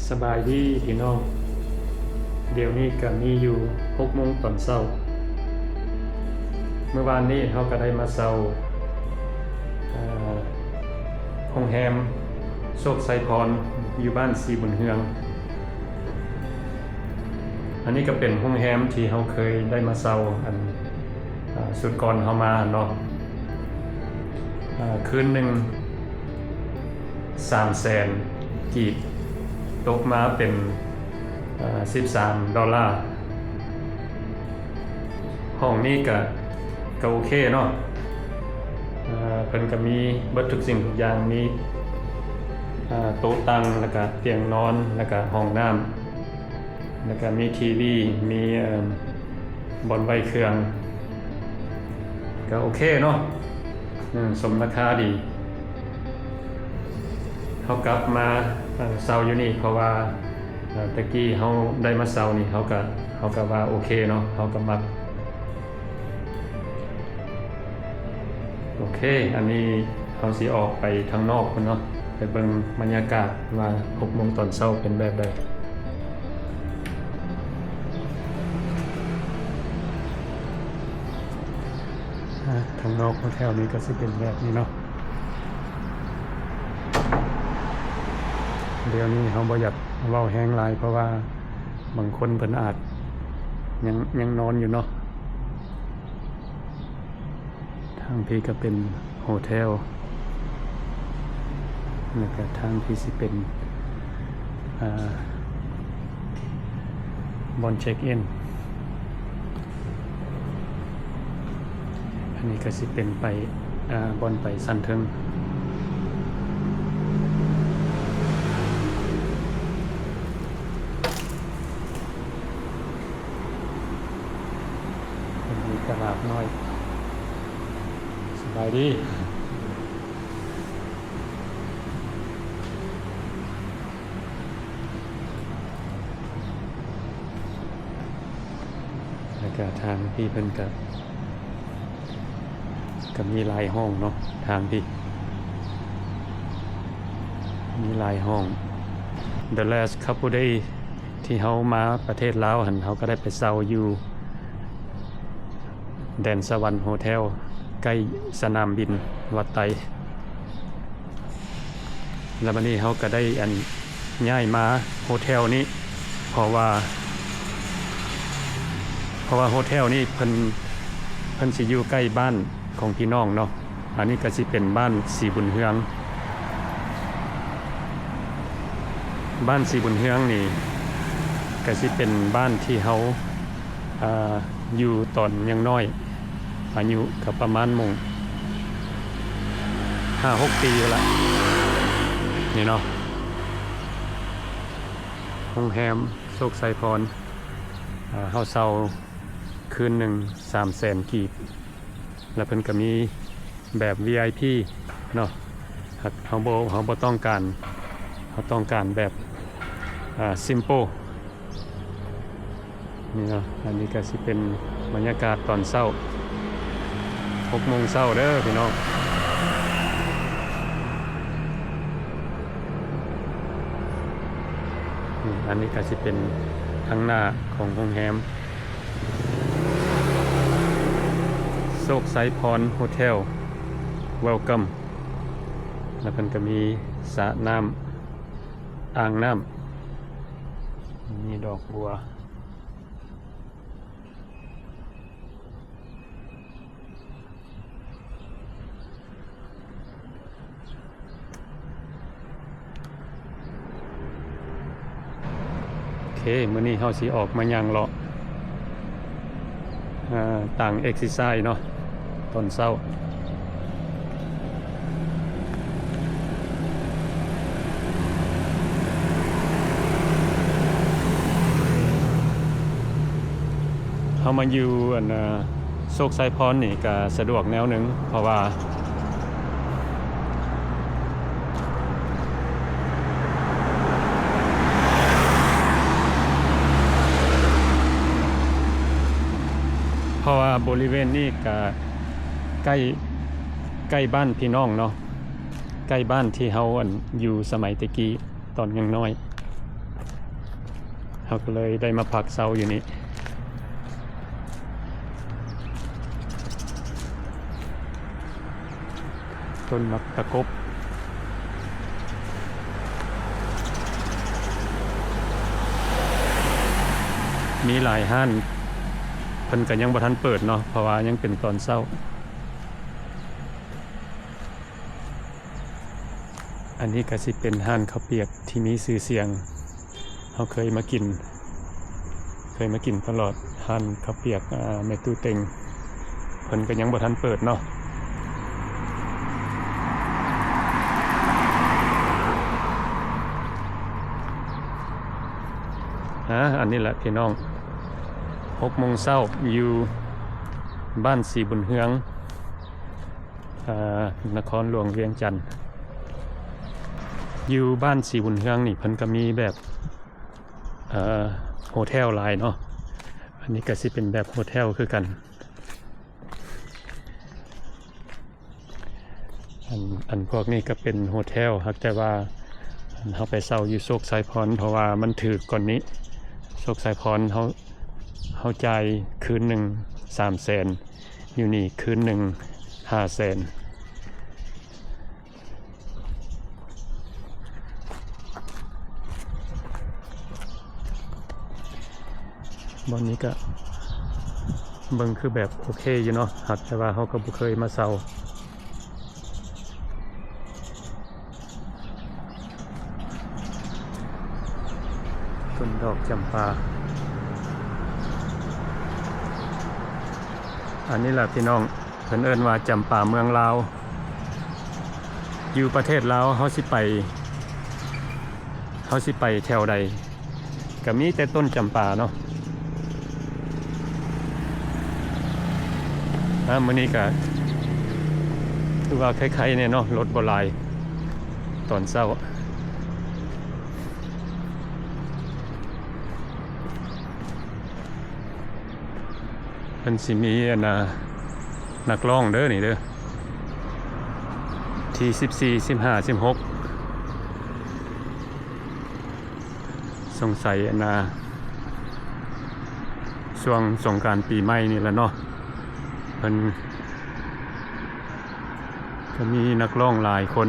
ສະບາຍດີພີ່ນ້ອງ, ດຽວນີ້ກະມີຢູ່ຫົກໂມງຕອນເຊົ້າ. ມື້ວານນີ້ເຮົາກະໄດ້ມາເຊົ່າ ເອີ ໂຮງແຮມໂຊກໄຊພອນ ຢູ່ບ້ານສີບຸນເຮືອງ. ອັນນີ້ກະເປັນໂຮງແຮມທີ່ເຮົາເຄີຍໄດ້ມາເຊົ່າ ອັນ ເອີ ຊຸດກ່ອນເຮົາມາເນາະ. ເອີ ຄືນໜຶ່ງສາມແສນກີບ, ຕົກມາເປັນ ເອີ ສິບສາມດອນລາ. ຫ້ອງນີ້ກະ ກະໂອເຄເນາະ, ເອີ ເພິ່ນກະມີເບິດທຸກສິ່ງທຸກຢ່າງ, ມີ ເອີ ໂຕະຕັ່ງ ແລ້ວກະຕຽງນອນ ແລ້ວກະຫ້ອງນ້ຳ ແລ້ວກະມີທີວີ ມີ ເອີ ບ່ອນໄວ້ເຄື່ອງ. ກະໂອເຄເນາະ, ເອີ ສົມລາຄາດີ. ເຮົາກັບມາ ເອີ ເຊົ່າຢູ່ນີ້ ເພາະວ່າ ເອີ ແຕ່ກີ້ເຮົາໄດ້ມາເຊົ່ານີ້ ເຮົາກະ ເຮົາກະວ່າໂອເຄເນາະ, ເຮົາກະມັກ. ໂອເຄ, ອັນນີ້ເຮົາຊິອອກໄປທາງນອກພຸ້ນເນາະ, ໄປເບິ່ງບັນຍາກາດວ່າຫົກໂມງຕອນເຊົ້າເປັນແບບໃດ. ອາ ທາງນອກແຖວນີ້ກະຊິເປັນແບບນີ້ເນາະ. ດຽວນີ້ເຮົາບໍ່ຢາກເວົ້າແຮງຫຼາຍ ເພາະວ່າບາງຄົນເພິ່ນອາດຍັງ ຍັງນອນຢູ່ເນາະ. ທາງພີ້ກະເປັນໂຮເທວ ແລ້ວກະທາງພີ້ຊິເປັນ ອາ ບ່ອນເຊັກອິນ. ອັນນີ້ກະຊິເປັນໄປ ອາ ບ່ອນໄປຊັ້ນເທິງ. ເປັນຕະຫຼາດນ້ອຍ. ສະບາຍດີ. ແລ້ວກະທາງພີ້ເພິ່ນກະ ກະມີຫຼາຍຫ້ອງເນາະ, ທາງພີ້ມີຫຼາຍຫ້ອງ. The last couple day ທີ່ເຮົາມາປະເທດລາວຫັ້ນ ເຮົາກະໄດ້ໄປເຊົ່າຢູ່ ແດນສະຫວັນໂຮເທວ ໃກ້ສະໜາມບິນວັດໄຕ. ແລ້ວບາດນີ້ເຮົາກະໄດ້ ອັນ ຍ້າຍມາໂຮເທວນີ້ ເພາະວ່າ ເພາະວ່າໂຮເທວນີ້ເພິ່ນ ເພິ່ນຊິຢູ່ໃກ້ບ້ານຂອງພີ່ນ້ອງເນາະ. ອັນນີ້ກະຊິເປັນບ້ານສີບຸນເຮືອງ. ບ້ານສີບຸນເຮືອງນີ້ກະຊິເປັນບ້ານທີ່ເຮົາ ອາ ຢູ່ຕອນຍັງນ້ອຍ, ອາຍຸກະປະມານໝົ່ງຫ້າຫົກປີພຸ້ນລະ. ນີ້ເນາະ ໂຮງແຮມໂຊກໄຊພອນ, ອາ ເຮົາເຊົ່າຄືນໜຶ່ງສາມແສນກີບ. ແລ້ວເພິ່ນກະມີແບບ ວີໄອພີ ເນາະ, ຫາກເຮົາບໍ່ ເຮົາບໍ່ຕ້ອງການ ເຮົາຕ້ອງການແບບ ອາ simple ນີ້ເນາະ. ອັນນີ້ກະຊິເປັນບັນຍາກາດຕອນເຊົ້າ ຫົກໂມງເຊົ້າເດີພີ່ນ້ອງ. ນີ້ ອັນນີ້ກະຊິເປັນທາງໜ້າຂອງໂຮງແຮມ ໂຊກໄຊພອນໂຮເທວ ເວວຄັມ. ແລ້ວເພິ່ນກະມີສະນ້ຳ ອ່າງນ້ຳ ມີດອກບົວ. ໂອເຄ ມື້ນີ້ເຮົາຊິອອກມາຍ່າງເລາະ ເອີ ຕ່າງເອັກເຊີໄຊເນາະ ຕອນເຊົ້າ. ເຮົາມາຢູ່ ອັນ ໂຊກໄຊພອນນີ້ກະສະດວກແນວໜຶ່ງ ເພາະວ່າ ເພາະວ່າບໍລິເວນນີ້ກະໃກ້ ໃກ້ບ້ານພີ່ນ້ອງເນາະ, ໃກ້ບ້ານທີ່ເຮົາ ອັນ ຢູ່ສະໄໝແຕ່ກີ້ ຕອນຍັງນ້ອຍ. ເຮົາກໍເລີຍໄດ້ມາພັກເຊົາຢູ່ນີ້. ຕົ້ນໝາກຕະກົບ ມີຫຼາຍຮ້ານ ເພິ່ນກໍຍັງບໍ່ທັນເປີດເນາະ ເພາະວ່າຍັງເປັນຕອນເຊົ້າ. ອັນນີ້ກໍຊິເປັນຮ້ານເຂົ້າປຽກທີ່ມີຊື່ສຽງ ເຮົາເຄີຍມາກິນ ເຄີຍມາກິນຕະຫຼອດ ຮ້ານເຂົ້າປຽກ ອາ ແມ່ຕູ້ເຕັງ ເພິ່ນກໍຍັງບໍ່ທັນເປີດເນາະ. ອາ ອັນນີ້ແຫຼະພີ່ນ້ອງ ຫົກໂມງເຊົ້າ ຢູ່ບ້ານສີບຸນເຮືອງ ອາ ນະຄອນຫຼວງວຽງຈັນ. ຢູ່ບ້ານສີບຸນເຮືອງນີ້ ເພິ່ນກໍມີແບບ ເອີ ໂຮເທວຫຼາຍເນາະ. ອັນນີ້ກໍຊິເປັນແບບໂຮເທວຄືກັນ. ອັນ ອັນພວກນີ້ກໍເປັນໂຮເທວ ຫາກແຕ່ວ່າເຮົາໄປເຊົ່າຢູ່ໂຊກໄຊພອນ ເພາະວ່າມັນຖືກກວ່ານີ້. ໂຊກໄຊພອນ ເຮົາ ເຮົາຈ່າຍຄືນໜຶ່ງສາມແສນ ຢູ່ນີ້ຄືນໜຶ່ງຫ້າແສນ. ບ່ອນນີ້ກະເບິ່ງຄືແບບໂອເຄຢູ່ເນາະ ຫາກແຕ່ວ່າເຮົາກໍບໍ່ເຄີຍມາເຊົ່າ. ຕົ້ນດອກຈຳປາ ອັນນີ້ລະພີ່ນ້ອງ ເພິ່ນເອີ້ນວ່າຈຳປາເມືອງລາວ. ຢູ່ປະເທດລາວ ເຮົາຊິໄປ ເຮົາຊິໄປແຖວໃດ ກະມີແຕ່ຕົ້ນຈຳປາເນາະ. ອາ ມື້ນີ້ກະຖືວ່າໄຄໆແດ່ເນາະ ລົດບໍ່ຫຼາຍຕອນເຊົ້າ. ເພິ່ນຊິມີອັນນ່າ ນັກຮ້ອງເດີນີ້ເດີ ທີສິບສີ່ ສິບຫ້າ ສິບຫົກ ສົງໄສອັນນ່າ ຊ່ວງສົງການປີໃໝ່ນີ້ແຫຼະເນາະ ເພິ່ນ ກໍມີນັກຮ້ອງຫຼາຍຄົນ.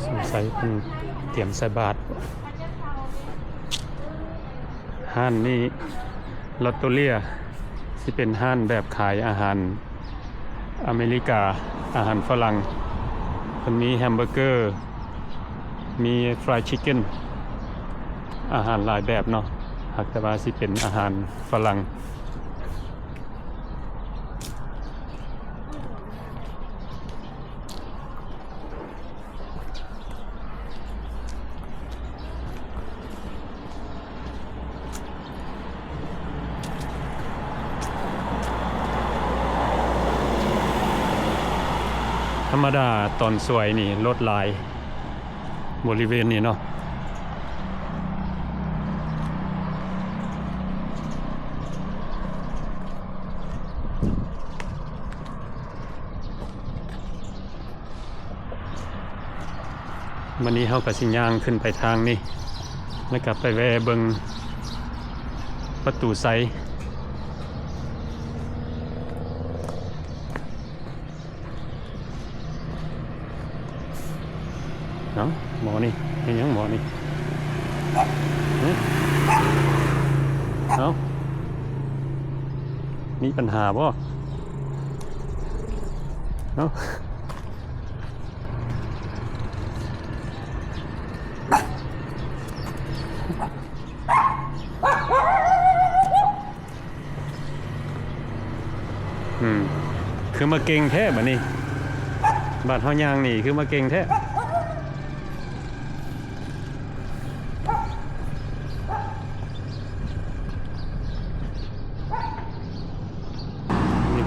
ສົງໄສເພິ່ນຕຽມໃສ່ບາດ. ຮ້ານນີ້ Lotteria ຊິເປັນຮ້ານແບບຂາຍອາຫານອາເມລິກາ ອາຫານຝຣັ່ງ. ເພິ່ນມີແຮມເບີເກີ ມີ Fried Chicken ອາຫານຫຼາຍແບບເນາະ ຫາກແຕ່ວ່າຊິເປັນອາຫານຝຣັ່ງ. ທຳມະດາຕອນສວຍນີ້ລົດຫຼາຍ ບໍລິເວນນີ້ເນາະ. ມື້ນີ້ເຮົາກໍຊິຍ່າງຂຶ້ນໄປທາງນີ້ ແລ້ວກໍໄປແວ່ເບິ່ງປະຕູໄຊ. ເອົ້າ ໝໍນີ້ເຮັດຫຍັງໝໍນີ້? ຫຶ? ເອົ້າ ມີປັນຫາບໍ່? ເອົ້າ. ອືມ ຄືມາເກັ່ງແທ້ບາດນີ້ ບາດເຮົາຍ່າງໜີຄືມາເກັ່ງແທ້.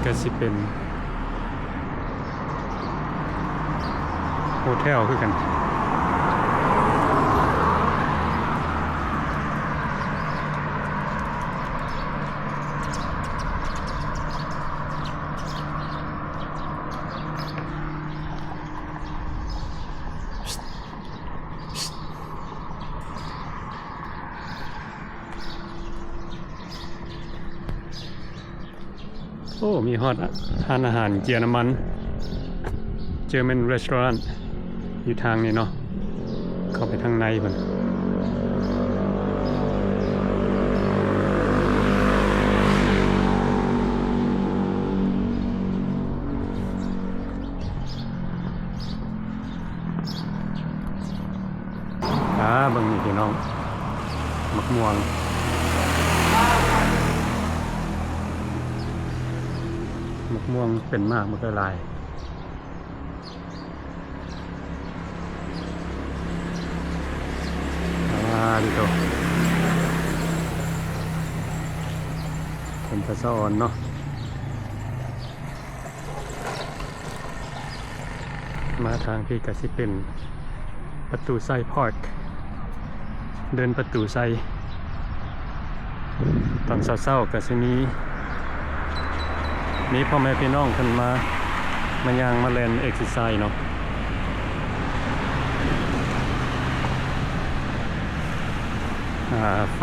ກະຊິເປັນໂຮເທວຄືກັນ. ໂອ້ ມີຮອດຮ້ານອາຫານເຢຍລະມັນ German restaurant ຢູ່ທາງນີ້ເນາະ. ເຂົ້າໄປທາງໃນພຸ້ນ. ອ່າ ເບິ່ງນີ້ພີ່ນ້ອງ ໝາກມ່ວງ ໝາກມ່ວງເປັນໝາກ ໝາກຫຼາຍໆ. ອ່າ ດີໂຕ ເປັນຕາສະອອນເນາະ. ມາທາງພີ້ກະຊິເປັນປະຕູໄຊພາກ ເດີ່ນປະຕູໄຊ. ຕອນເຊົ້າໆກະຊິມີ ມີພໍ່ແມ່ພີ່ນ້ອງເພິ່ນມາ ມາຍ່າງມາແລ່ນເອັກເຊີໄຊເນາະ. ອ່າ ໄຟ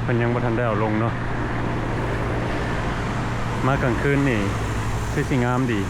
ເພິ່ນຍັງບໍ່ທັນໄດ້ເອົາລົງເນາະ. ມາກາງຄືນນີ້ຄືຊິງາມດີ.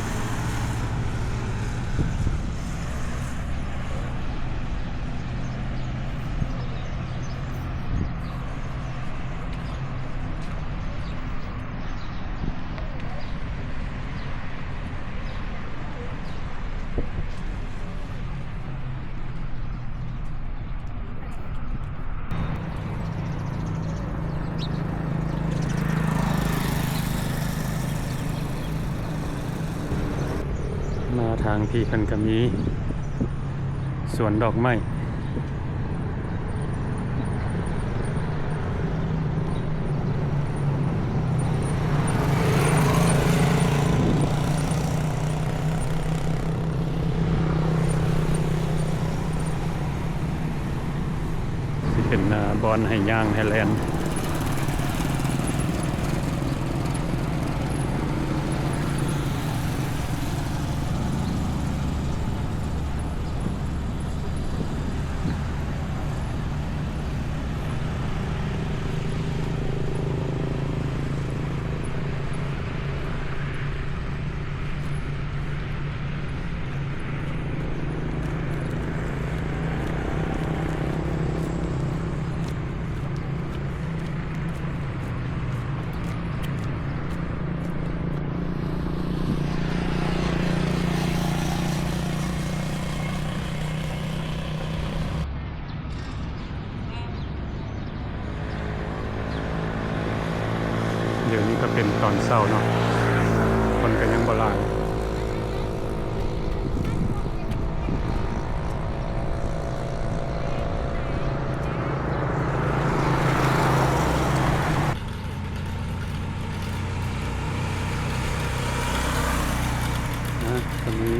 ມາທາງພີ້ເພິ່ນກະມີສວນດອກໄມ້. ຊິເປັນ ອ່າ ບ່ອນໃຫ້ຍ່າງໃຫ້ແລ່ນ. ດຽວນີ້ກະເປັນຕອນເຊົ້າເນາະ ຄົນກະຍັງບໍ່ຫຼາຍ. ນະ ກະມີ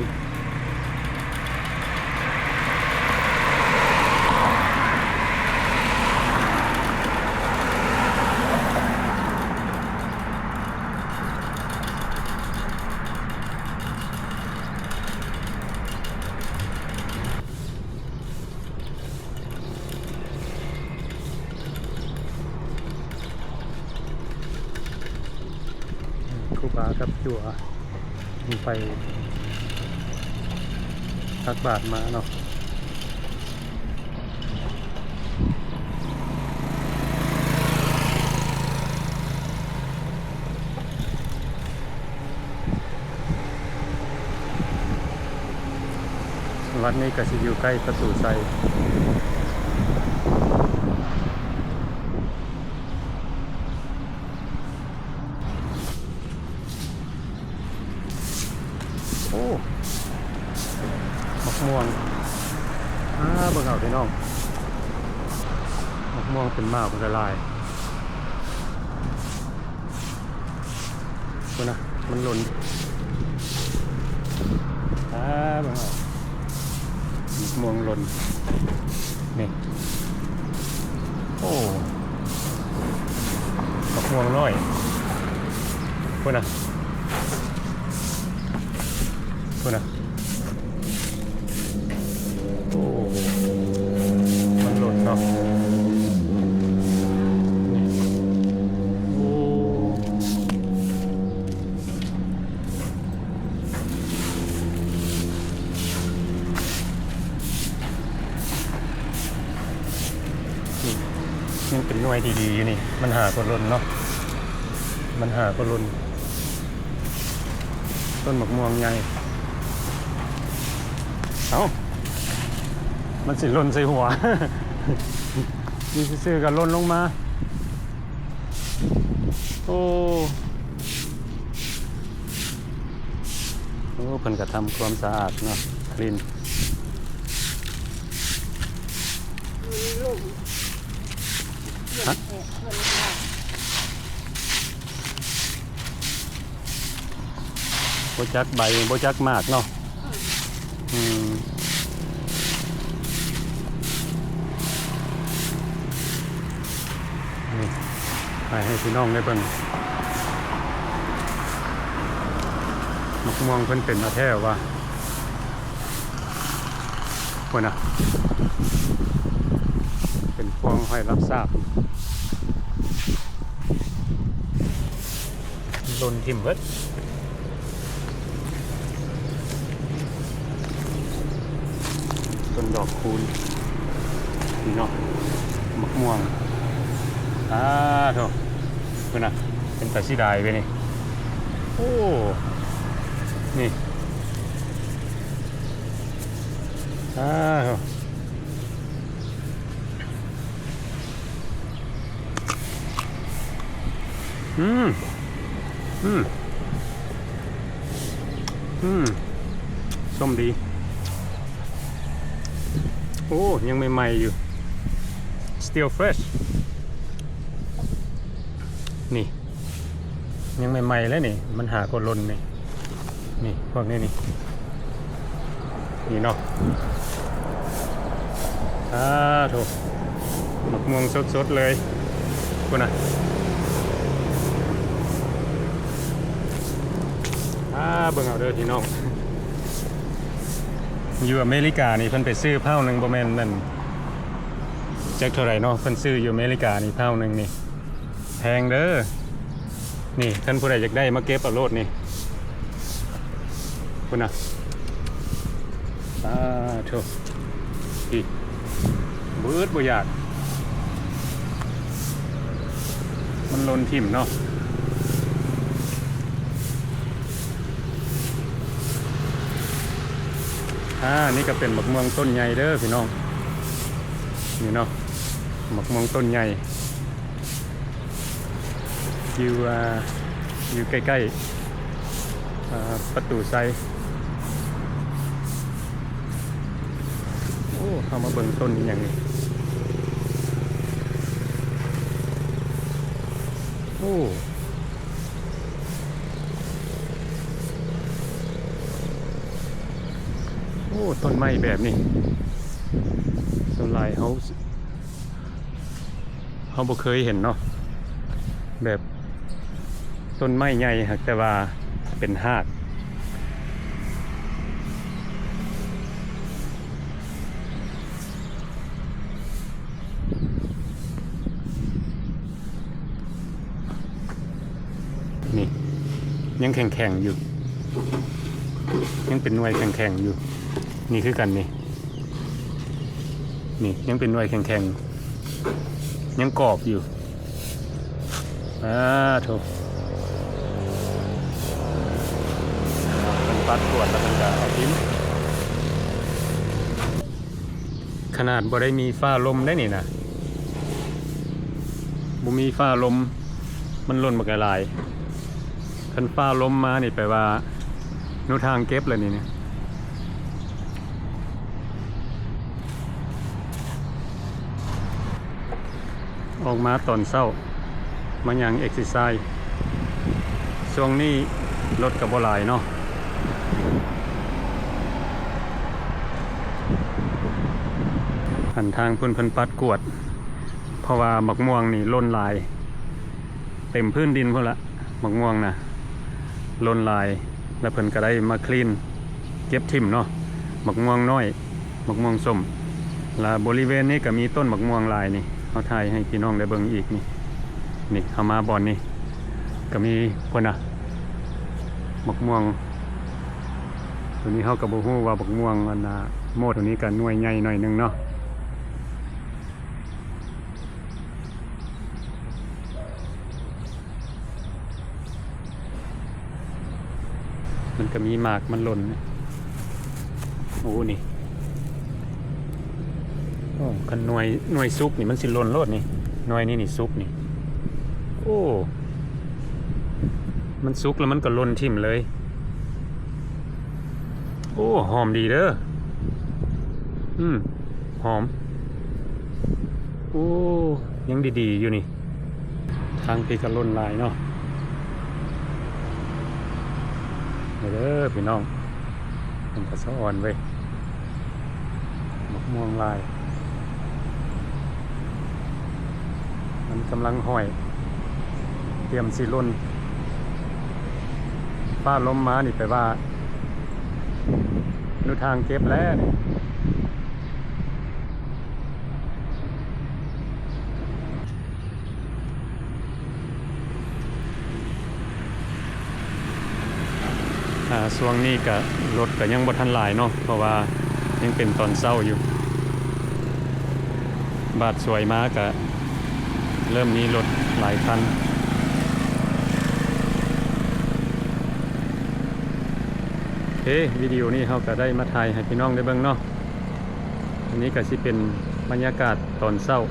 ຄູບາກັບຈົວ ໄປຕັກບາດມາເນາະ. ວັດນີ້ກະຊິຢູ່ໃກ້ປະຕູໄຊ. ໂອ້ ໝາກມ່ວງ ອ່າ ເບິ່ງເອົາພີ່ນ້ອງ ໝາກມ່ວງເປັນໝາກຫຼາຍໆ. ພຸ້ນນະ ມັນຫຼົ່ນ ອາ ເບິ່ງເອົາ ໝາກມ່ວງຫຼົ່ນ ນີ້ ໂອ້ ໝາກມ່ວງນ້ອຍ ພຸ້ນນະ ພຸ້ນນະ. ໂອ້ ມັນຫຼົ່ນເນາະ ນີ້ ໂອ້ ນີ້ ຍັງເປັນໜ່ວຍທີ່ດີຢູ່ນີ້ ມັນຫາກໍຫຼົ່ນເນາະ ມັນຫາກໍຫຼົ່ນ. ຕົ້ນໝາກມ່ວງໃຫຍ່ ເອົ້າ ມັນຊິຫຼົ່ນໃສ່ຫົວ ຢູ່ຊື່ໆກໍຫຼົ່ນລົງມາ ໂອ້ ໂອ້ ເພິ່ນກໍທຳຄວາມສະອາດເນາະ ຄລີນ ຮະ? ບໍ່ຈັກໃບ ບໍ່ຈັກໝາກເນາະ ອືມ ນີ້ ໃຫ້ ໃຫ້ພີ່ນ້ອງໄດ້ເບິ່ງ ໝາກມ່ວງເພິ່ນເປັນເອົາແທ້ວ່າ ພຸ້ນນະ ເປັນພວງຫອຍລາບສາບ ຫຼົ່ນຖິ້ມເບິດ ຕົ້ນດອກຄູນ ນີ້ເນາະ ໝາກມ່ວງ ອາໂທ້ ພຸ້ນນະ ເປັນຕາເສຍດາຍເວີຍນີ້ ໂອ້ ນີ້ ອາໂທ້. ອືມ ອືມ ອືມ ສົ້ມດີ ໂອ້ ຍັງໃໝ່ໆຢູ່ still fresh ນີ້ ຍັງໃໝ່ໆເລີຍນີ້ ມັນຫາກໍຫຼົ່ນນີ້ ນີ້ ພວກນີ້ນີ້ ນີ້ເນາະ ອາໂທ້ ໝາກມ່ວງສົດໆເລີຍ ພຸ້ນນະ ອາ ເບິ່ງເອົາເດີພີ່ນ້ອງ ຢູ່ອາເມລິການີ້ເພິ່ນໄປຊື້ເພົ້າໜຶ່ງ ບໍ່ແມ່ນນັ້ນ ຈັກເທົ່າໃດເນາະ ເພິ່ນຊື້ຢູ່ອາເມລິການີ້ເພົ້າໜຶ່ງນີ້ ແພງເດີ ນີ້ ຄັນຜູ້ໃດຢາກໄດ້ມາເກັບເອົາໂລດນີ້ ພຸ້ນນະ ສາທຸ ອີກ ບໍ່ອຶດບໍ່ຢາກ ມັນຫຼົ່ນຖິ້ມເນາະ ອາ ນີ້ກໍເປັນໝາກມ່ວງຕົ້ນໃຫຍ່ເດີພີ່ນ້ອງ ນີ້ເນາະ ໝາກມ່ວງຕົ້ນໃຫຍ່ ຢູ່ ອ່າ ຢູ່ໃກ້ໆ ອ່າ ປະຕູໄຊ ໂອ້ ເຮົາມາເບິ່ງຕົ້ນອີ່ຫຍັງນີ້ ໂອ້ ໂອ້ ຕົ້ນໄມ້ແບບນີ້ ສ່ວນຫຼາຍເຮົາ ເຮົາບໍ່ເຄີຍເຫັນເນາະ ແບບຕົ້ນໄມ້ໃຫຍ່ຫາກແຕ່ວ່າເປັນຮາກ ນີ້ ຍັງແຂງໆຢູ່ ຍັງເປັນໜ່ວຍແຂງໆຢູ່ ນີ້ຄືກັນນີ້ ນີ້ຍັງເປັນໜ່ວຍແຂງໆ ຍັງກອບຢູ່ ອາໂທ້ ເພິ່ນປັດກວດແລ້ວເພິ່ນກໍເອົາຖິ້ມ ຂະໜາດບໍ່ໄດ້ມີຟ້າລົມໄດ໋ນີ້ນະ ບໍ່ມີຟ້າລົມ ມັນຫຼົ່ນບັກຫຼາຍ ຄັນຟ້າລົມມານີ້ແປວ່າໜູທາງເກັບແລ້ວນີ້ ອອກມາຕອນເຊົ້າ ມາຍ່າງເອັກເຊີໄຊ ຊ່ວງນີ້ລົດກໍບໍ່ຫຼາຍເນາະ. ອັນທາງພຸ້ນເພິ່ນປັດກວດ ເພາະວ່າໝາກມ່ວງນີ້ຫຼົ່ນຫຼາຍ ເຕັມພື້ນດິນພຸ້ນລະ ໝາກມ່ວງນະ ຫຼົ່ນຫຼາຍ ແລ້ວເພິ່ນກໍໄດ້ມາຄລີນ ເກັບຖິ້ມເນາະ ໝາກມ່ວງນ້ອຍ ໝາກມ່ວງສົ້ມ ລະບໍລິເວນນີ້ກໍມີຕົ້ນໝາກມ່ວງຫຼາຍນີ້ ເຮົາຖ່າຍໃຫ້ພີ່ນ້ອງໄດ້ເບິ່ງອີກນີ້ ນີ້ເຮົາມາບ່ອນນີ້ກໍມີພຸ້ນນະ ໝາກມ່ວງ ໂຕນີ້ເຮົາກໍບໍ່ຮູ້ວ່າໝາກມ່ວງອັນນ່າ ໂມດໂຕນີ້ກໍໜ່ວຍໃຫຍ່ໜ້ອຍໜຶ່ງເນາະ. ມັນກໍມີໝາກມັນຫຼົ່ນ ໂອ້ ນີ້ ໂອ້ ຄັນໜ່ວຍ ໜ່ວຍສຸກນີ້ມັນຊິຫຼົ່ນໂລດນີ້ ໜ່ວຍນີ້ນີ້ສຸກນີ້ ໂອ້ ມັນສຸກແລ້ວມັນກໍຫຼົ່ນຖິ້ມເລີຍ. ໂອ້ ຫອມດີເດີ ອືມ ຫອມ ໂອ້ ຍັງດີໆຢູ່ນີ້ ທາງພີ້ກໍຫຼົ່ນຫຼາຍເນາະ ເດີພີ່ນ້ອງ ເປັນກະສະອອນເວີຍ ໝາກມ່ວງຫຼາຍ ມັນກຳລັງຫ້ອຍ ຕຽມຊິຫຼົ່ນ ຟ້າລົມມານີ້ແປວ່າ ດູທາງເກັບແລ້ວນີ້. ອາ ຊ່ວງນີ້ກະລົດກະຍັງບໍ່ທັນຫຼາຍເນາະ ເພາະວ່າຍັງເປັນຕອນເຊົ້າຢູ່ ບາດສວຍມາກະເລີ່ມມີລົດຫຼາຍຄັນ. ເອ ວິດີໂອນີ້ເຮົາກະໄດ້ມາຖ່າຍໃຫ້ພີ່ນ້ອງໄດ້ເບິ່ງເນາະ ອັນນີ້ກະຊິເປັນບັນຍາກາດຕອນເຊົ້າ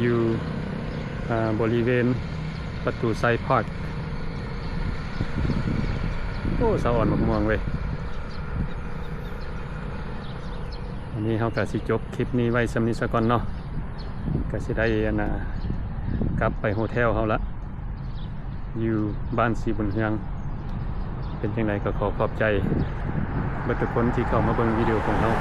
ຢູ່ ອາ ບໍລິເວນປະຕູໄຊພາກ ໂອ້ ສະອອນໝາກມ່ວງເວີຍ. ອັນນີ້ເຮົາກະຊິຈົບຄລິບນີ້ໄວ້ສ່ຳນີ້ສາກ່ອນເນາະ ກະຊິໄດ້ອັນນ່າ ກັບໄປໂຮເທວເຮົາລະ ຢູ່ບ້ານສີບຸນເຮືອງ. ເປັນຈັ່ງໃດກໍຂໍຂອບໃຈເບິດທຸກຄົນທີ່ເຂົ້າມາເບິ່ງວິດີໂອຂອງເຮົາ.